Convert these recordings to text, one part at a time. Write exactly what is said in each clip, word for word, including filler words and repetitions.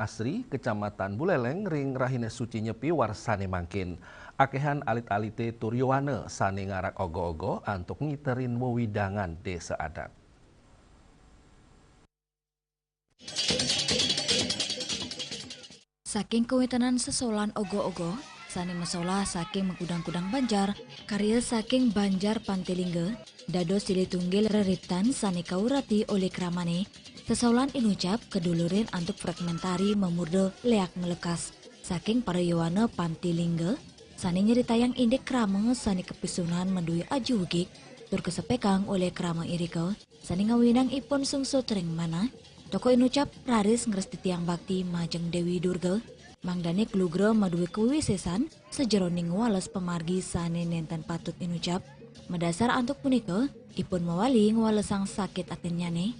Asri, Kecamatan Buleleng, ring rahina suci Nyepi warsane mangkin. Akehan alit-alite tur yowana sane ngarak ogoh-ogoh antuk ngiterin wewidangan desa adat. Saking kawintenan sesolahan ogoh-ogoh sane masolah saking makudang-kudang banjar, karya saking Banjar Pantilingga, dados silih tunggil reriptan sane kaurati olih kramane, sesolahan inucap kadulurin antuk fragmentari mamurda leak melekas saking para yowana Pantilingga, sane nyritayang indik krama sane kapisunan madue aji ugig tur kasepekang olih krama irika, sane ngawinang ipun sungsut ring manah. Tokoh inucap raris ngrestitiang bakti majeng Dewi Durga, mangdane kalugra madue kawisesan sajeroning ngwales pamargi sane nenten patut inucap. Madasar antuk punika, ipun mawali ngwalesang sakit atinnyane.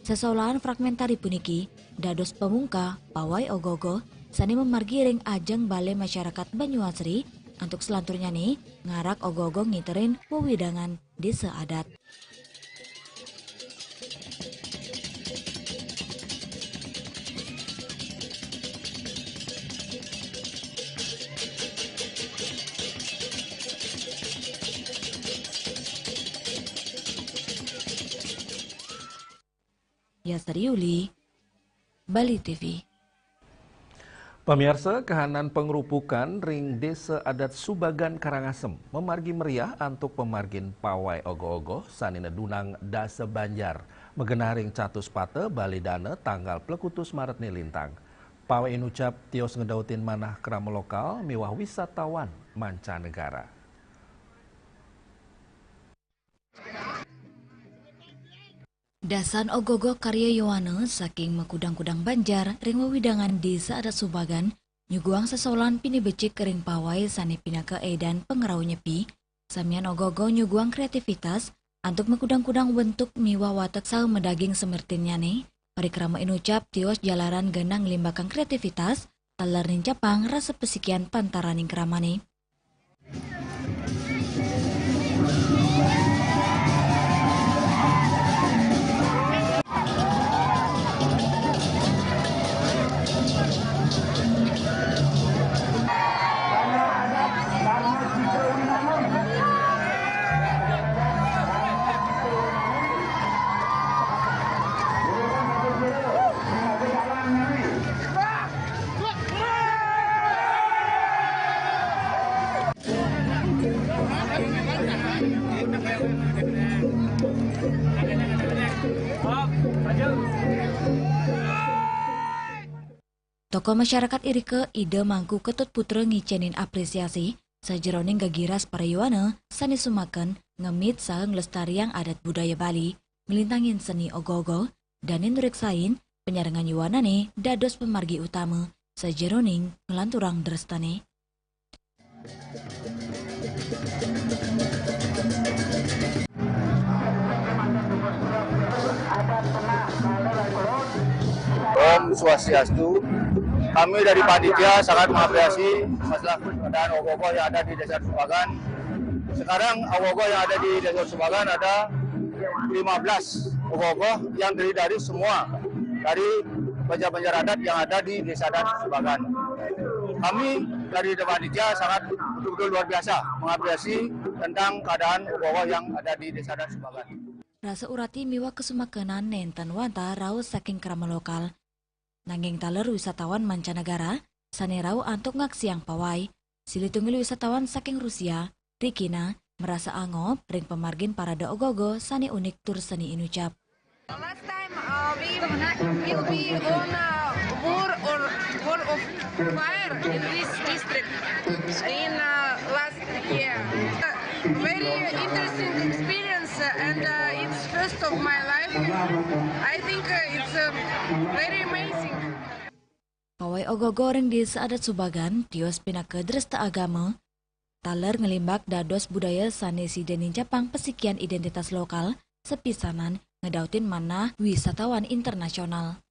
Sesolahan fragmentari puniki dados pamungkah pawai ogoh-ogoh sane mamargi ring ajeng Balai Masyarakat Banyuasri antuk selanturnyane ngarak ogoh-ogoh ngiterin wewidangan desa adat. Yasari Uli, Bali T V. Pamiarsa, kahanan pangrupukan ring Desa Adat Subagan Karangasem mamargi meriah antuk pamargin pawai ogoh-ogoh sane nedunang dasa banjar magenah ring Catuspata, Bali Dana, tanggal plekutus Maret ne lintang. Pawai inucap tios ngedautin manah krama lokal miwah wisatawan mancanegara. Dasan ogoh-ogoh karya yowana saking makudang-kudang banjar ring wewidangan Desa Adat Subagan nyuguhang sesolahan pinibecik ring pawai sane pinaka edan pangrauh Nyepi, samian ogoh-ogoh nyuguhang kreativitas antuk makudang-kudang wentuk miwah watek saha madaging samertinnyane. Parikrama inucap tios jalaran genah nglimbakang kreativitas, taler nincapang rasa pasikian pantaraning kramane. Tokoh masyarakat irika Ida Mangku Ketut Putra ngicenin apresiasi sajeroning gegiras para yowana sane sumaken ngemit saha nglestariang adat budaya Bali, nglintangin seni ogoh-ogoh, dane nureksain panyarengan yowanane dados pamargi utama sajeroning nglanturang drestane. Om Swastiastu. Kami dari panitia sangat mengapresiasi masalah keadaan ogoh-ogoh yang ada di Desa Subagan. Sekarang ogoh-ogoh yang ada di Desa Subagan ada lima belas ogoh-ogoh yang terdiri dari semua dari banjar-banjar adat yang ada di Desa Adat Subagan. Kami dari panitia sangat betul-betul luar biasa mengapresiasi tentang keadaan ogoh-ogoh yang ada di Desa Adat Subagan. Rasa urati miwah kasumakenan nenten wantah rauh saking krama lokal. Nanging taler wisatawan mancanegara sane rauh antuk ngaksiang pawai. Silih tunggil wisatawan saking Rusia, Rikina, marasa angob ring pamargin parade ogoh-ogoh sane unik tur seni inucap. Last time, uh, we will be on, uh, wall or wall of fire in this district in, uh, last year. Uh, very interesting experience, uh, and, uh, it's first of my life. I think, uh, it's, uh, very amazing. Pawai ogoh-ogoh ring Desa Adat Subagan tios pinaka dresta agama, taler nglimbak dados budaya sane sida nincapang pasikian identitas lokal, sapisanan ngedautin manah wisatawan internasional.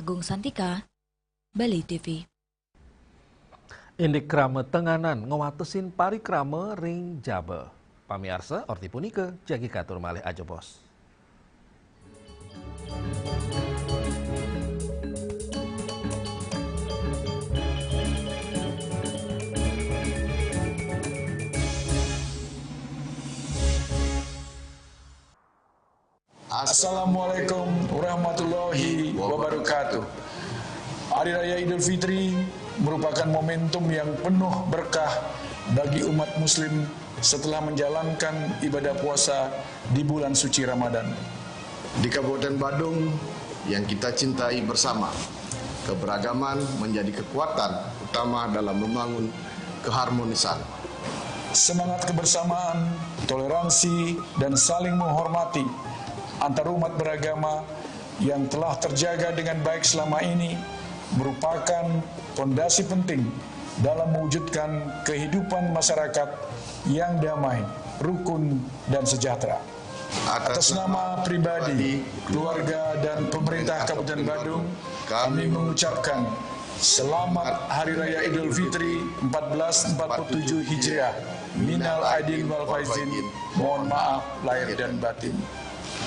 Gung Santika, Bali T V. Indik krama tenganan ngwatesin parikrama ring jaba. Pamiarsa, orti punika jagi katur malih ajebos. Assalamualaikum warahmatullahi wabarakatuh. Hari Raya Idul Fitri merupakan momentum yang penuh berkah bagi umat muslim setelah menjalankan ibadah puasa di bulan suci Ramadan. Di Kabupaten Badung yang kita cintai bersama, keberagaman menjadi kekuatan utama dalam membangun keharmonisan. Semangat kebersamaan, toleransi, dan saling menghormati antarumat beragama yang telah terjaga dengan baik selama ini merupakan fondasi penting dalam mewujudkan kehidupan masyarakat yang damai, rukun, dan sejahtera. Atas nama pribadi, keluarga, dan pemerintah Kabupaten Badung, kami mengucapkan selamat Hari Raya Idul Fitri empat belas empat puluh tujuh Hijriah. Minal aidin wal faizin, mohon maaf lahir dan batin.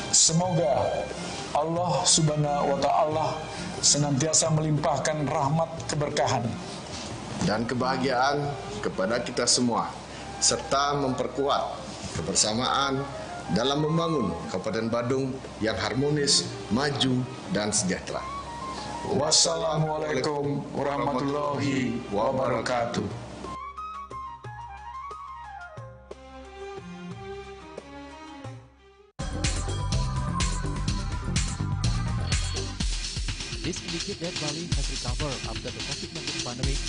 Semoga Allah Subhanahu wa Ta'ala senantiasa melimpahkan rahmat keberkahan dan kebahagiaan kepada kita semua, serta memperkuat kebersamaan dalam membangun Kabupaten Badung yang harmonis, maju, dan sejahtera. Wassalamualaikum warahmatullahi wabarakatuh. This indicates that Bali has recovered after the COVID nineteen pandemic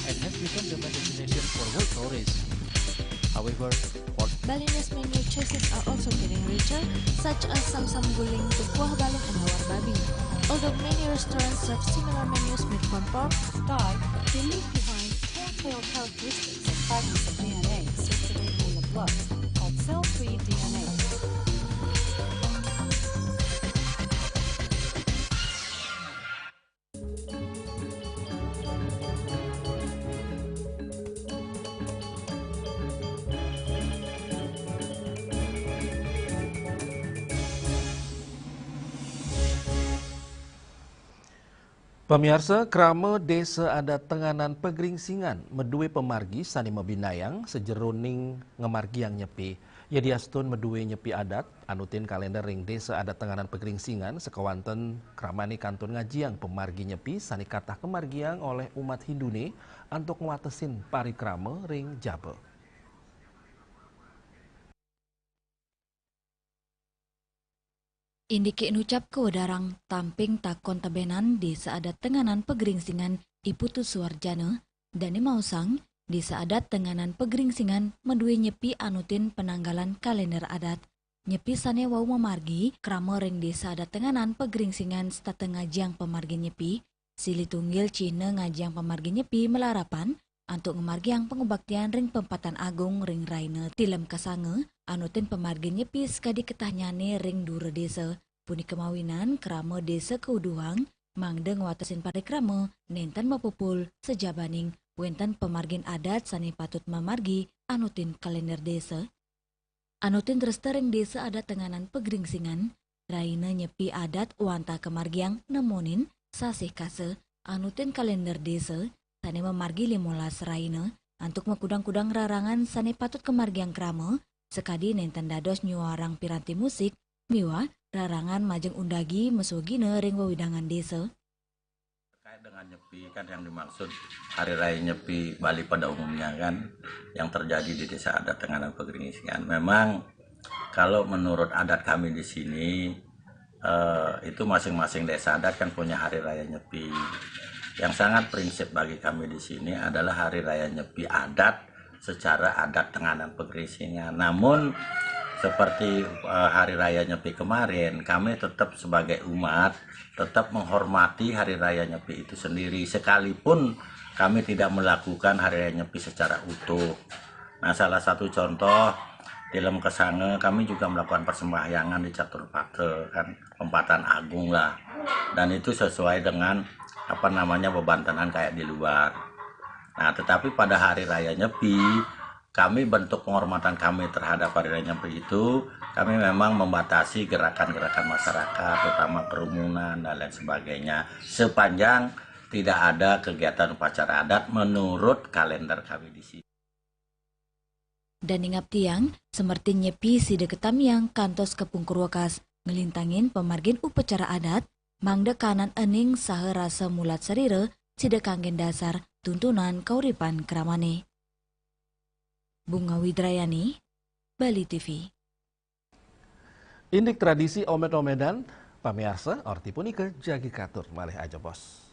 and has become the main destination for world tourists. However, for Bali's menu choices are also getting richer, such as samsam guling, kuah balung, and lawar babi. Although many restaurants serve similar menus made from pork, Thai, they leave behind telltale characteristics of fragments of D N A circulating in the blood, called cell-free D N A. Pamiarsa, krama Desa Adat Tenganan Pagringsingan madue pamargi sane mabinayang sajeroning ngamargiang nyepi. Yadiastun madue nyepi adat, anutin kalender ring Desa Adat Tenganan Pagringsingan, sakewanten kramane kantun ngajiang pamargi nyepi sane katah kamargiang olih umat Hindune antuk ngwatesin parikrama ring jaba. Indike nucap kawedarang tamping takon tebenan Desa Adat Tenganan Pagringsingan I Putu Suarjana, dane maosang, Desa Adat Tenganan Pagringsingan madue nyepi anutin pananggalan kalender adat. Nyepi sane wau mamargi krama ring Desa Adat Tenganan Pagringsingan setata ngajiang pamargi nyepi, silih tunggil cihna ngajiang pamargi nyepi malarapan antuk ngamargiang pangubaktian ring pempatan agung ring raina Tilem Kasanga, anutin pamargi nyepi sakadi ketahnyane ring dura desa. Punika mawinan krama desa kauduhang mangda ngwatesin parikrama nenten mapupul sajabaning wenten pamargin adat sane patut mamargi anutin kalender desa. Anutin dresta ring Desa Adat Tenganan Pagringsingan, raina nyepi adat wantah kamargiang nemonin sasih kasa anutin kalender desa sane mamargi limolas raina antuk makudang-kudang rarangan sane patut kamargiang krama, sakadi nenten dados nyuarang piranti musik miwah rarangan majeng undagi masogina ring wewidangan desa. Terkait dengan nyepi, kan yang dimaksud Hari Raya Nyepi Bali pada umumnya kan yang terjadi di Desa Adat Tenganan Pagringsingan. Memang kalau menurut adat kami di sini, eh, itu masing-masing desa adat kan punya Hari Raya Nyepi. Yang sangat prinsip bagi kami di sini adalah Hari Raya Nyepi adat secara adat Tenganan Pagringsingan. Namun seperti, eh, Hari Raya Nyepi kemarin, kami tetap sebagai umat tetap menghormati Hari Raya Nyepi itu sendiri, sekalipun kami tidak melakukan Hari Raya Nyepi secara utuh. Nah, salah satu contoh, Film Kesange, kami juga melakukan persembahyangan di Catur Pate, kan, Pempatan Agung lah. Dan itu sesuai dengan, apa namanya, bebantenan kayak di luar. Nah, tetapi pada hari raya Nyepi, kami, bentuk penghormatan kami terhadap hari raya Nyepi itu, kami memang membatasi gerakan-gerakan masyarakat, terutama kerumunan dan lain sebagainya, sepanjang tidak ada kegiatan upacara adat menurut kalender kami di sini. Dan ingap tiang, semertin Nyepi sida ketamiang kantos kepungkur wekas, ngelintangin pemargin upacara adat, mangda kanan ening saha rasa mulat sarira sida kanggen dasar tuntunan kauripan kramane. Bunga Widrayani, Bali T V. Indik tradisi omed-omedan, pamiarsa, orti punika jagi katur malih ajebos.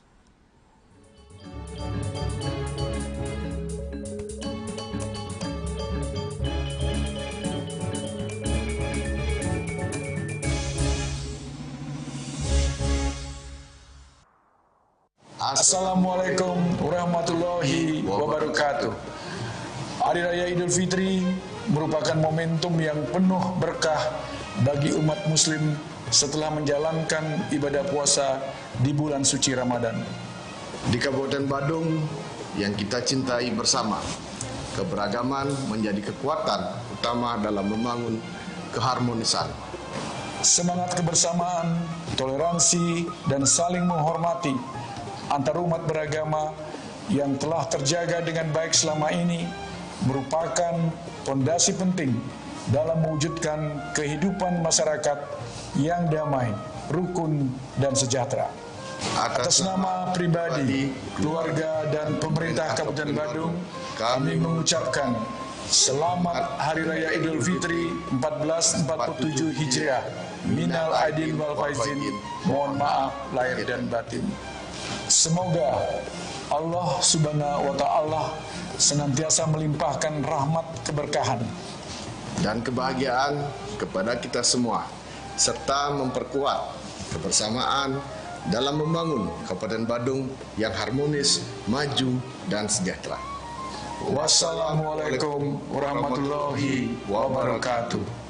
Assalamualaikum warahmatullahi wabarakatuh. Hari Raya Idul Fitri merupakan momentum yang penuh berkah bagi umat muslim setelah menjalankan ibadah puasa di bulan suci Ramadan. Di Kabupaten Badung yang kita cintai bersama, keberagaman menjadi kekuatan utama dalam membangun keharmonisan. Semangat kebersamaan, toleransi, dan saling menghormati antarumat beragama yang telah terjaga dengan baik selama ini merupakan pondasi penting dalam mewujudkan kehidupan masyarakat yang damai, rukun, dan sejahtera. Atas nama pribadi, keluarga, dan pemerintah Kabupaten Badung, kami mengucapkan selamat Hari Raya Idul Fitri empat belas empat puluh tujuh Hijriah. Minal aidin wal faizin, mohon maaf lahir dan batin. Semoga Allah Subhanahu wa Ta'ala senantiasa melimpahkan rahmat keberkahan dan kebahagiaan kepada kita semua, serta memperkuat kebersamaan dalam membangun Kabupaten Badung yang harmonis, maju, dan sejahtera. Wassalamualaikum warahmatullahi wabarakatuh.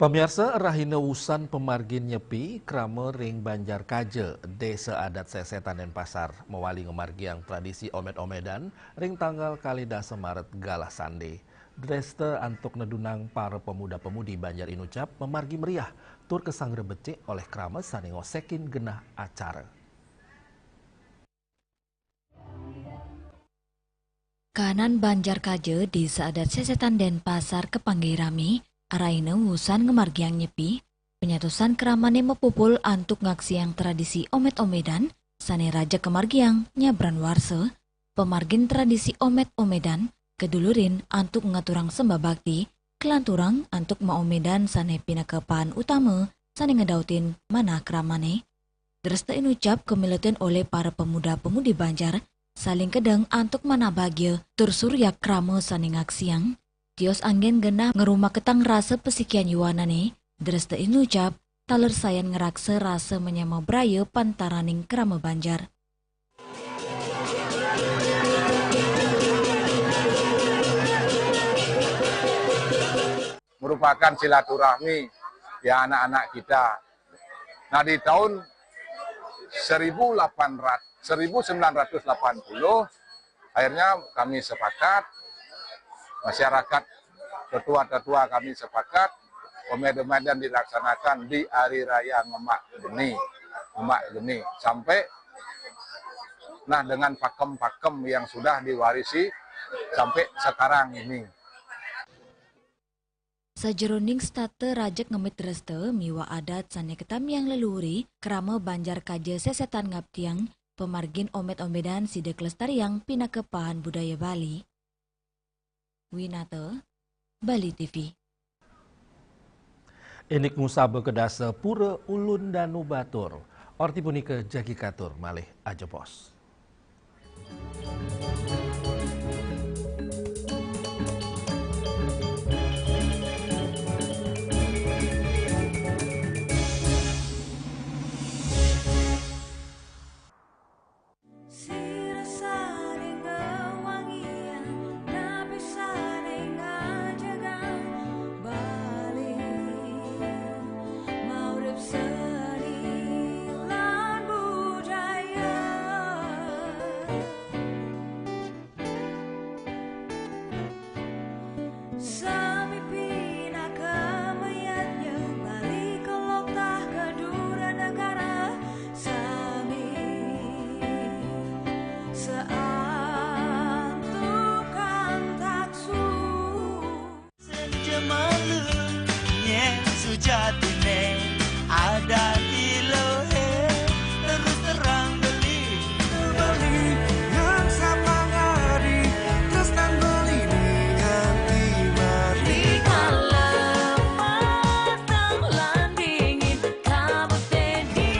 Pamiarsa, rahina wusan pamargin Nyepi, krama ring Banjar Kaja, Desa Adat Sesetan Denpasar, mawali ngamargiang tradisi omed-omedan ring tanggal kalih dasa Maret galah sande. Dresta antuk nedunang para pemuda-pemudi Banjar Inucap mamargi meriah tur kasanggra becik olih krama sane ngosekin genah acara. Kahanan Banjar Kaja, Desa Adat Sesetan Denpasar kapanggih rame, arahina wusan ngamargiang Nyepi, panyatosan kramane mapupul antuk ngaksiang tradisi omed-omedan sane raja kamargiang nyabran warsa, pamargin tradisi omed-omedan kadulurin antuk ngaturang sembah bakti, kalanturang antuk maomedan sane pinaka paan utama sane ngedautin manah kramane. Dresta inucap kamiletin olih para pemuda-pemudi Banjar, saling kedeng antuk manah bagia tur surya krama sane ngaksiang. Tios anggen genah ngrumaketang rasa pasikian yuanane, dresta inucap taler sayan ngraksa rasa manyama braya pantaraning krama Banjar. Merupakan silaturahmi ya anak-anak kita. Nah, di tahun seribu delapan ratus, seribu sembilan ratus delapan puluh, akhirnya kami sepakat, masyarakat, tetua-tetua kami sepakat, omed-omedan dilaksanakan di Hari Raya Ngemak Geni, Ngemak Geni, sampai Nah, dengan pakem-pakem yang sudah diwarisi sampai sekarang ini. Sajeroning setata rajeg ngemit dresta miwah adat sané katamiang leluhuré, krama Banjar Kaja Sesetan ngabdiang pamargin omét-omédan sida klestariang pinaka pahan budaya Bali. Winata, Bali T V. Indik ngusaba kedasa Pura Ulun Danu Batur. Orti punika jagi katur malih ajebos. Sira sané ngawangiang, napi sané ngajegang Bali, maurip seni lan budaya. Sami pinaka mayadnya, Bali keloktah kedura negara, sami saantukan taksu. Senja malu, nyén sujatiné ada di lohe, terus terang beli, beli yang sapangari, tresnan beli ni ganti mari. Rikala matang lan dingin, kabut teddy.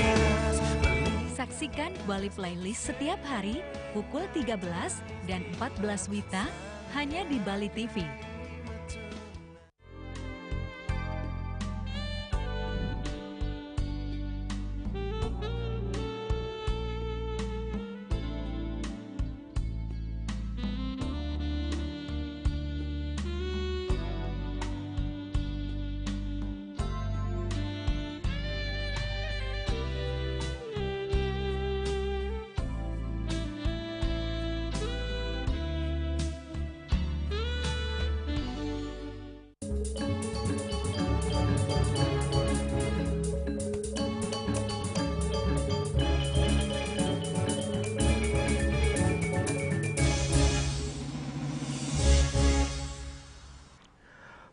Saksikan Bali Playlist setiap hari pukul tiga belas dan empat belas wita hanya di Bali T V.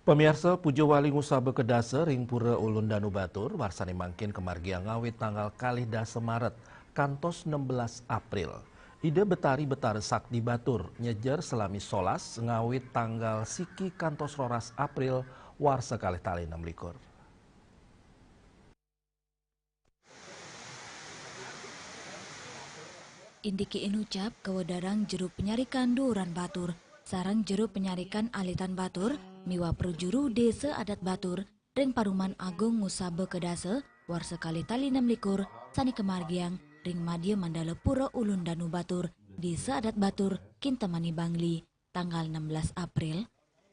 Pamiarsa, puja wali ngusaba kedasa ring Pura Ulun Danu Batur, warsané mangkin kamargiang ngawit tanggal kalih dasa Maret kantos enam belas April. Ida Betari Betara Sakti Batur nyejer salami solas ngawit tanggal siki kantos roras April warsa kalih tali enam likur. Indiki inucap kawedarang jero panyarikan duuran batur, sareng jero panyarikan alitan batur, miwah prajuru Désa Adat Batur, ring Paruman Agung Ngusaba Kedasa, warsa kalih tali enam likur, sané kamargiang ring Madya Mandala Pura Ulun Danu Batur, Désa Adat Batur, Kintamani Bangli, tanggal enam belas April.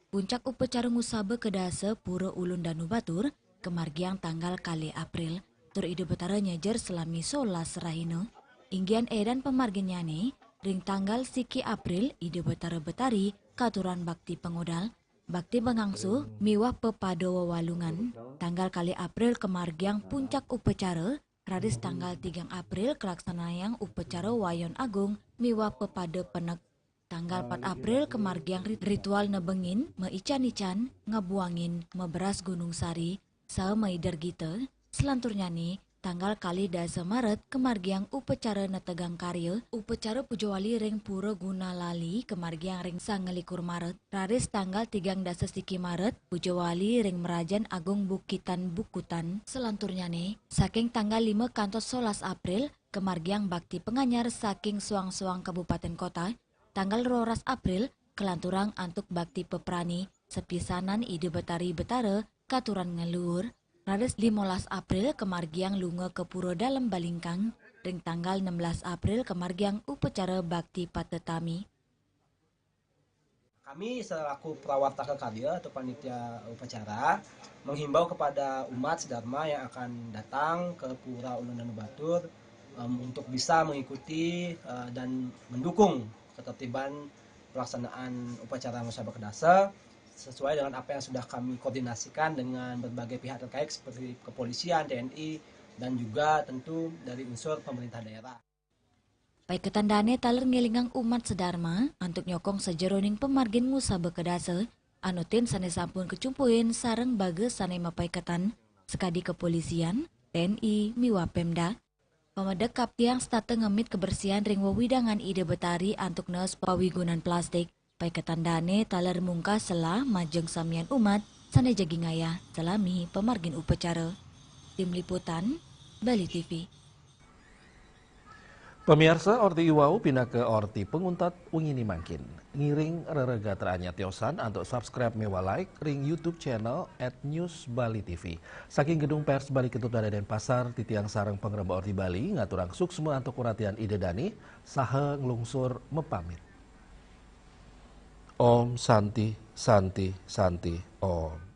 Puncak upacara ngusaba kedasa Pura Ulun Danu Batur, kamargiang tanggal kalih April, tur Ida Betara nyejer salami solas rahina. Inggihan édan pamarginnyané, ring tanggal siki April, Ida Betara Betari katurang bakti pangodal, bakti pangangsu miwah pepada wewalungan. Tanggal kalih April kamargiang puncak upacara, raris tanggal tigang April kalaksanayang upacara wayon agung miwah pepada penek. Tanggal pat April kamargiang rit-, ritual nebengin, maican-ican, ngabuangin, maberas Gunung Sari, saha maider gita. Salanturnyané, tanggal kalih dasa Maret kamargiang upacara netegang karya, upacara puja wali ring Pura Gunalali kamargiang ring sangalikur Maret, raris tanggal tigang dasa siki Maret, puja wali ring Merajan Agung Bukitan Bukutan. Salanturnyané, saking tanggal lima kantos solas April, kamargiang bakti panganyar saking soang-soang kabupaten kota, tanggal roras April, kalanturang antuk bakti peprani, sapisanan Ida Betari Betara, katurang ngluhur, raris limolas April kamargiang lunga ka Pura Dalem Balingkang, ring tanggal enam belas April kamargiang upacara bakti patetami. Kami selaku prawartaka karya atau panitia upacara menghimbau kepada umat sedharma yang akan datang ke Pura Ulun Danu Batur, em, untuk bisa mengikuti, eh, dan mendukung ketertiban pelaksanaan upacara Ngusaba Kedasa sesuai dengan apa yang sudah kami koordinasikan dengan berbagai pihak terkait seperti kepolisian, T N I, dan juga tentu dari unsur pemerintah daerah. Paiketan dane taler ngelingang umat sedarma antuk nyokong sajeroning pamargin ngusaba kedasa, anutin sane sampun kacumpuin sareng baga sane mapaiketan, sakadi kepolisian, T N I, miwah Pemda. Pamedek kaptiang setata ngemit kebersihan ring wewidangan Ida Betari antuk nees pawigunan plastik. Paiketan dane taler mungkas selah majeng samian umat sane jagi ngayah salami pamargin upacara. Tim Liputan, Bali T V. Pamiarsa, orti iwau pinaka orti panguntat wengine mangkin. Ngiring reregatraan nyatiosan antuk subscribe miwah like ring YouTube channel at News Bali T V. Saking Gedung Pers Bali Ketut Dada Denpasar, titiang sareng pangremba Orti Bali ngaturang suksma antuk uratian Ida Dane saha nglungsur mapamit. Om Santi, Santi, Santi, Om.